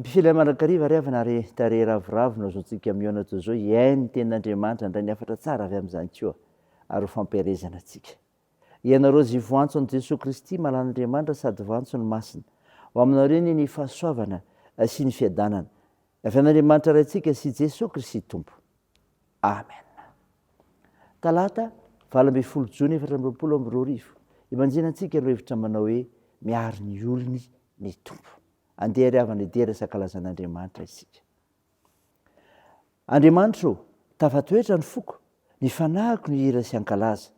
Mpifidy mandrakariva ry havana ary tarehy ravoravo no azontsika mihaona toy izao hihaino ny tenin'Andriamanitra handray ny hafatra tsara avy amin'izany koa ary ho fampielezana antsika. Ianareo izay voantso an'i Jesoa Kristy malan'Andriamanitra sady voantso ny masina. Ho aminareo anie ny fahasoavana sy ny fiadanana avy amin'Andriamanitra Raintsika sy Jesoa Kristy Tompo. Amen. Talata, 18 jona 2024, Ibanjina antsika ireo hevitra manao hoe miaro ny olony ny Tompo. Andeha ry havana hidera sy hankalaza an'Andriamanitra isika. Andriamanitra ô, tafatoetra ny foko, ny fanahiko no hihira sy hankalaza.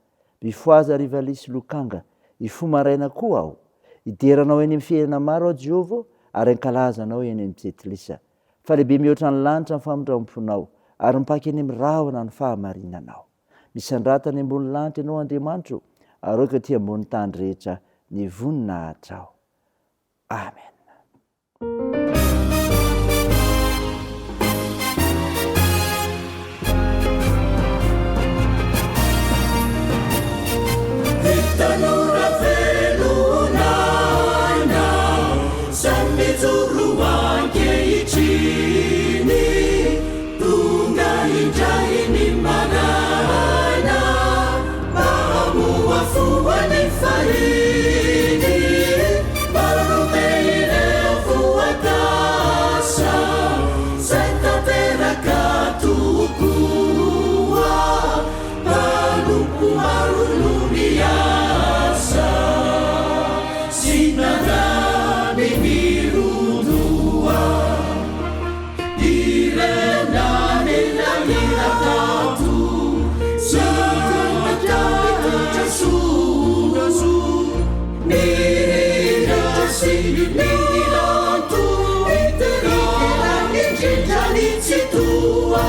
Mifohaza ry valiha sy lokanga, hifoha maraina koa aho. Hidera Anao eny amin'ny fiainana maro aho, Jehovah ô, ary hankalaza Anao eny amin'ny jentilisa. Fa lehibe mihoatra ny lanitra ny famindram-ponao, ary mipaka eny amin'ny rahona ny fahamarinanao. Misandrata any ambony lanitra Ianao, Andriamanitra ô, ary aoka ety ambony tany rehetra ny voninahitrao. Amen. Tanora velona aina, samy mijoro ankehitriny, tonga indray ny maraina, mba hamohafoha ny fahiny. Marobe ireo voakasa, izay tanteraka tokoa. Mpanompo maro no miasa sy nanamy mirodoha. Ireo namela hira kanto sy nitondra nitondra soa. Nirindra sy nilanto niteraka indrindra ny Tsitoha.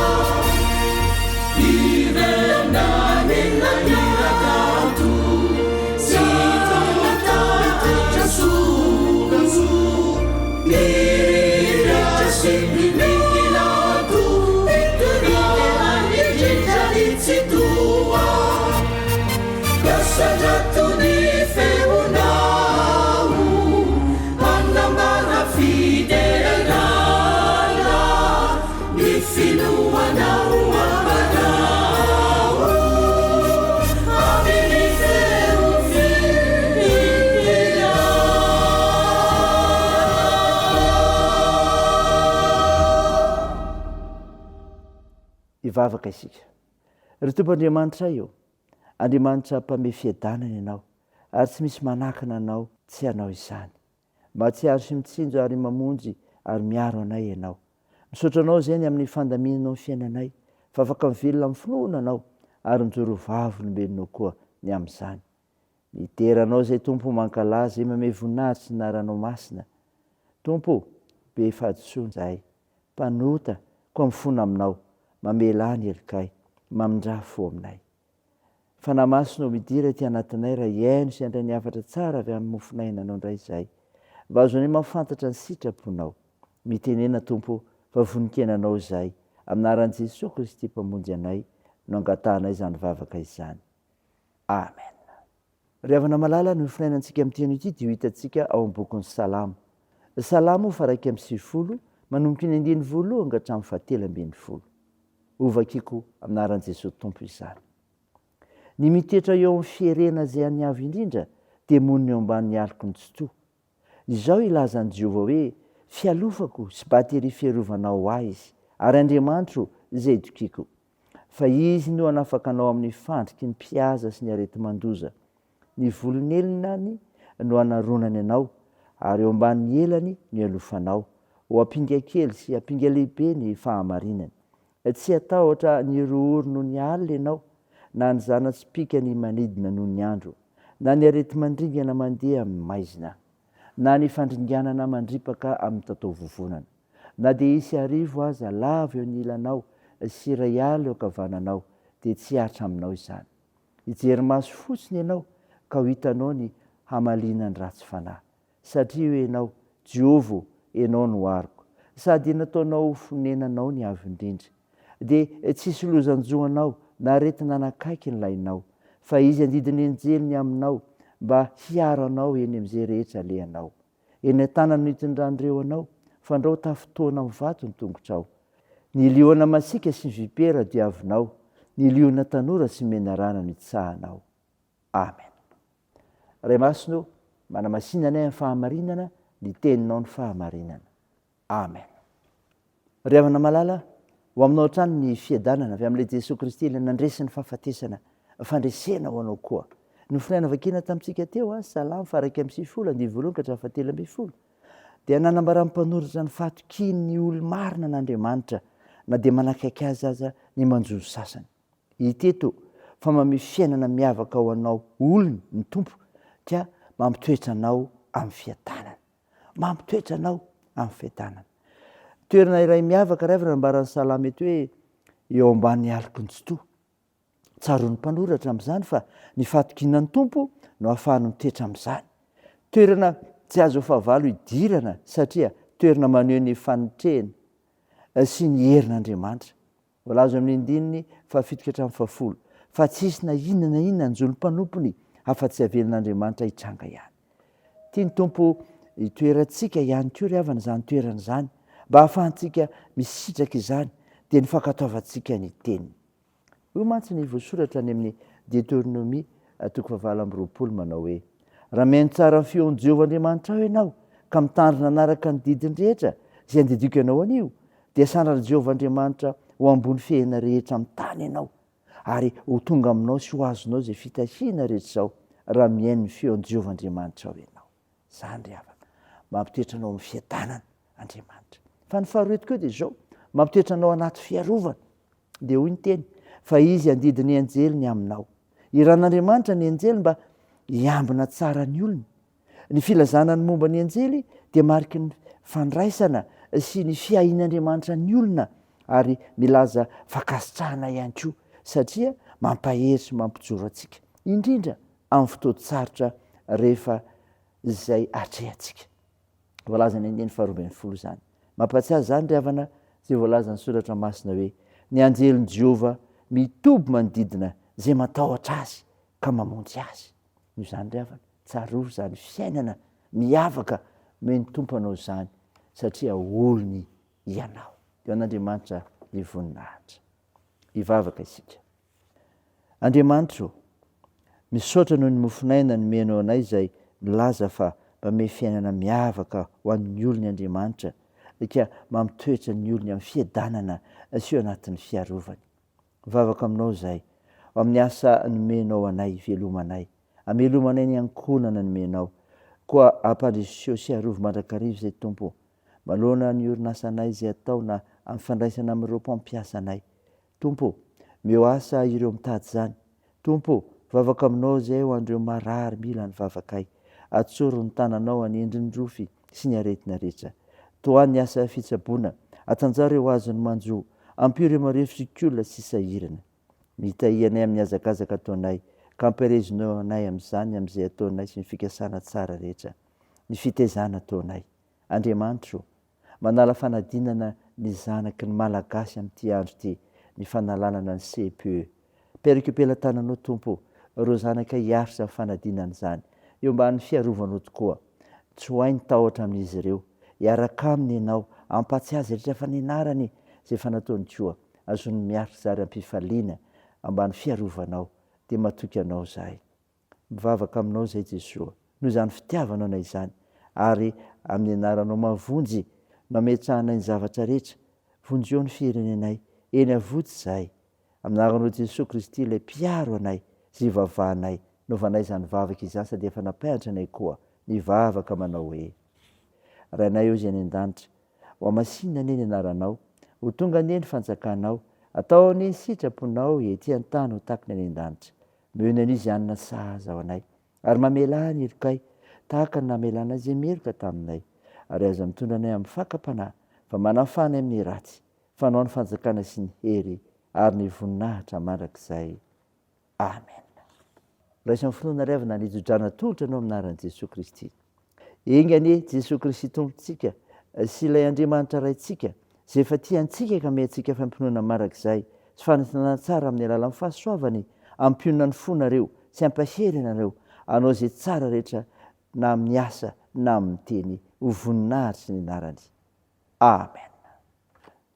Ny finoana ho ambarao amin'ny feo fihirana. Hivavaka isika. Ry Tompo Andriamanitray ô, Andriamanitra mpame fiadanana Ianao, ary tsy misy manakana Anao tsy hanao izany. Mahatsiaro sy mitsinjo ary mamonjy ary miaro anay Ianao. Misaotra Anao izay ny amin'ny fandaminanao ny fiainanay, fa afaka mivelona amin'ny finoana Anao ary mijoro ho vavolombelonao koa ny amin'izany. Midera Anao izay Tompo mankalaza izay mamehy voninahitra sy ny anaranao masina. Tompo o, be fahadisoana izahay, mpanota, koa mifona Aminao, mamelà ny helokay, mamindrà fo aminay. Fanahy Masina ô midira ety anatinay raha hihaino sy handray ny hafatra tsara avy amin'ny mofon'ainanao indray izahay. Mba azonay mahafantatra ny sitraponao. Mitenena Tompo ô fa vonon-kenanao izahay. Amin'ny anaran'i Jesoa Kristy Mpamonjy anay no angatahanay izany vavaka izany. Amen. Ry havana malala, ny mofonainantsika amin'ity anio ity dia ho hitantsika ao amin'ny bokin'ny Salamo. Salamo faha 91, manomboka ny andininy voalohany ka hatramin'ny faha 13. Hovakiko amin'ny anaran'i Jesoa Tompo izany. Ny mitoetra eo amin'ny fierena izay an'ny Avo Indrindra dia monina eo ambanin'ny aloky ny Tsitoha. Izao hilaza an'i Jehovah hoe, Fialofako sy bateria fiarovanao ho ahy Izy, ary Andriamanitro izay itokiako. Fa Izy no hanafaka anao amin'ny fandriky ny mpihaza sy ny areti-mandoza. Ny volon'elany no hanaronany anao, ary eo ambanin'ny elany no hialofanao. Ho ampinga kely sy ampinga lehibe ny fahamarinany. Tsy hatahotra ny horohoro noho ny alina ianao, na ny zana-tsipìkany manidina noho ny andro, na ny areti-mandringana mandeha amin'ny maizina, na ny fandringanana mandripaka amin'ny tataovovonana. Na dia hisy arivo aza lavo eo anilanao sy iray alina eo ankavananao, dia tsy hihatra aminao izany. Hijery maso fotsiny ianao ka ho hitanao ny hamaliana ny ratsy fanahy. Satria eo ianao, Jehovah ô, ianao no aroko, sady nataonao ho fonenanao ny Avo Indrindra. Dia tsy hisy loza hanjo anao na aretina hanakaiky ny lainao, fa Izy handidy ny anjeliny aminao mba hiaro anao eny amin'izay rehetra alehanao. Eny an-tanany no hitondran'ireo anao, Fandrao tafintohina amin'ny vato ny tongotrao. Ny liona masiaka sy ny vipera diavinao, ny liona tanora sy ny menarana no itsahanao. Amen. Ray Masina o, manamasina anay amin'ny fahamarinana, ny Teninao ny fahamarinana. Amen. Ry havana malala, ho aminao hatrany ny fiadanana avy amin'ilay Jesoa Kristy ilay nandresy ny fahafatesana, fandresena ho anao koa. Nofinaina vakiana tamintsika teo, Salamo faha 91, andininy voalohany ka hatramin'ny fahatelo ambinifolo. Dia nanambaran'ny mpanoratra ny fahatokian'ny olo-marina an'Andriamanitra na dia manakaiky azy aza ny manjo ny sasany. Hita eto fa mamehy fiainana miavaka ho anao olony ny Tompo ka mampitoetra anao amin'ny fiadanana. Mampitoetra anao amin'ny fiadanana. Toerana iray miavaka ray avy nambaran'ny Salamo eto hoe eo ambany aloky ny Tsitoha. Tsaroan'ny mpanoratra amin'izany fa ny fahatokiana ny Tompo no ahafahany mitoetra amin'izany. Toerana tsy azo fahavalo idirana satria toerana maneho ny fanitrehana sy ny herin'Andriamanitra. Voalaza amin'ny andininy fahafito ka hatramin'ny fahafolo fa tsy hisy na inona na inona hanjo ny mpanompony afa-tsy avelin'Andriamanitra hitranga ihany. Tian'ny Tompo hitoerantsika ihany koa ry havana izany toerana izany mba hahafahantsika misitraka izany dia ny fankatoavantsika ny teniny. Hoy mantsy ny voasoratra any amin'ny Deoteronomia toko fahavalo amby 20 manao hoe, Raha mihaino tsara ny feon'i Jehovah Andriamanitrao ianao, ka mitandrina hanaraka ny didiny rehetra izay andidiako anao anio, dia sandratr'i Jehovah Andriamanitra ho ambony fehena rehetra amin'ny tany ianao, ary ho tonga aminao sy ho azonao izay fitahiana rehetra izao, raha mihaino ny feon'i Jehovah Andriamanitrao ianao. Izany ry havana. Mampitoetra anao amin'ny fiadanana Andriamanitra. Fa ny faharoa eto koa dia izao, mampitoetra anao anaty fiarovana. Dia hoy ny teny, fa izy handidy ny anjeliny aminao. Iran'Andriamanitra ny anjely mba hiambina tsara ny olony. Ny filazana ny momba ny anjely dia mariky ny fandraisana sy ny fiahian'Andriamanitra ny olona ary milaza fankasitrahana ihany koa satria mampahery sy mampijoro antsika, indrindra amin'ny fotoan-tsarotra rehefa izay atrehantsika. Voalazan'ny andininy faharoa ambinifolo izany. Mampahatsiahy izany ry havana izay voalazan'ny soratra masina hoe ny anjelin'i Jehovah mitoby manodidina izay matahotra azy ka mamonjy azy. Noho izany ry havana, tsarovy izany fiainana miavaka omen'ny Tompo anao izany satria olony ianao. Dia ho an'Andriamanitra ny voninahitra. Hivavaka isika. Andriamanitra ô, misaotra noho ny mofon'aina nomenao anay izay milaza fa mamehy fiainana miavaka ho an'ny olony Andriamanitra ka mampitoetra ny olony amin'ny fiadanana sy eo anatin'ny fiarovany. Mivavaka aminao izahay ho amin'ny asa nomenao anay hivelomanay, amelomanay ny ankohonana nomenao. Koa ampandriseo sy arovy mandrakariva izay Tompo ô, manoloana ny orinasanay izay atao na amin'ny fandraisana amin'ireo mpampiasa anay. Tompo ô, meo asa ireo mitady izany. Tompo ô, vavaka aminao izay ho an'ireo marary mila ny vavakay. Atsoro ny tananao hanendry ny rofy sy ny aretina rehetra. Tohano ny asa fitsaboana, atanjaho ireo azon'ny manjo, ampio ireo marefo sy kola sy sahirana. Mitahia anay amin'ny hazakazaka ataonay, ka ampirezinao anay amin'izany amin'izay ataonay sy ny fikasana tsara rehetra, ny fitaizana ataonay. Andriamanitro ô, Manala fanadinana ny zanaky ny Malagasy amin'ity andro ity ny fanalanana ny CPE. Periko am-pelatananao Tompo o, ireo zanaka hiaritra ny fanadinana izany. Eo ambany fiarovanao tokoa. Tsoahy ny tahotra amin'izy ireo. Hiaraka aminy Ianao, hampahatsiahy azy rehetra efa nianarany izay efa nataony koa. Azony miaritra izary am-pifaliana ambany fiarovanao. Dia matoky Anao izahay. Mivavaka aminao izay Jesoa, noho izany fitiavanao anay izany, ary amin'ny anaranao mahavonjy no ametrahanay ny zavatra rehetra, vonjeo ny firenenay, eny avoty izahay. Amin'ny anaranao Jesoa Kristy ilay mpiaro anay izay ivavahanay, naovanay izany vavaka izany sady efa nampianatra anay koa mivavaka manao hoe, Rainay ô izay any an-danitra, ho hamasinina anie ny anaranao, ho tonga anie ny fanjakanao, atao anie ny sitraponao ety an-tany ho tahaka ny any an-danitra. Omeo an'izy hanina sahaza ho anay, ary mamelà ny helokay, tahaka ny namelàna izay meloka taminay. Ary aza mitondra anay amin'ny fakam-panahy, fa manafaha anay amin'ny ratsy, fa Anao ny fanjakana sy ny hery ary ny voninahitra mandrakizay. Amena. Raiso amin'ny finoana ry havana ny tsodrano atolotra anao amin'ny anaran'i Jesoa Kristy. Enga anie Jesoa Kristy Tompontsika sy ilay Andriamanitra Raintsika, izay efa tia antsika ka amentsika fampinoana mandrakizay sy fanantenana tsara amin'ny alalan'ny fahasoavany, hampionona ny fonareo sy hampahery anareo hanao izay tsara rehetra na amin'ny asa na amin'ny teny ho voninahitry ny anarany. Amen.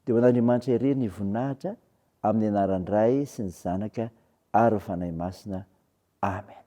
Dia ho an'Andriamanitra irery ny voninahitra amin'ny anaran'ny Ray sy ny Zanaka ary ny Fanahy Masina. Amen.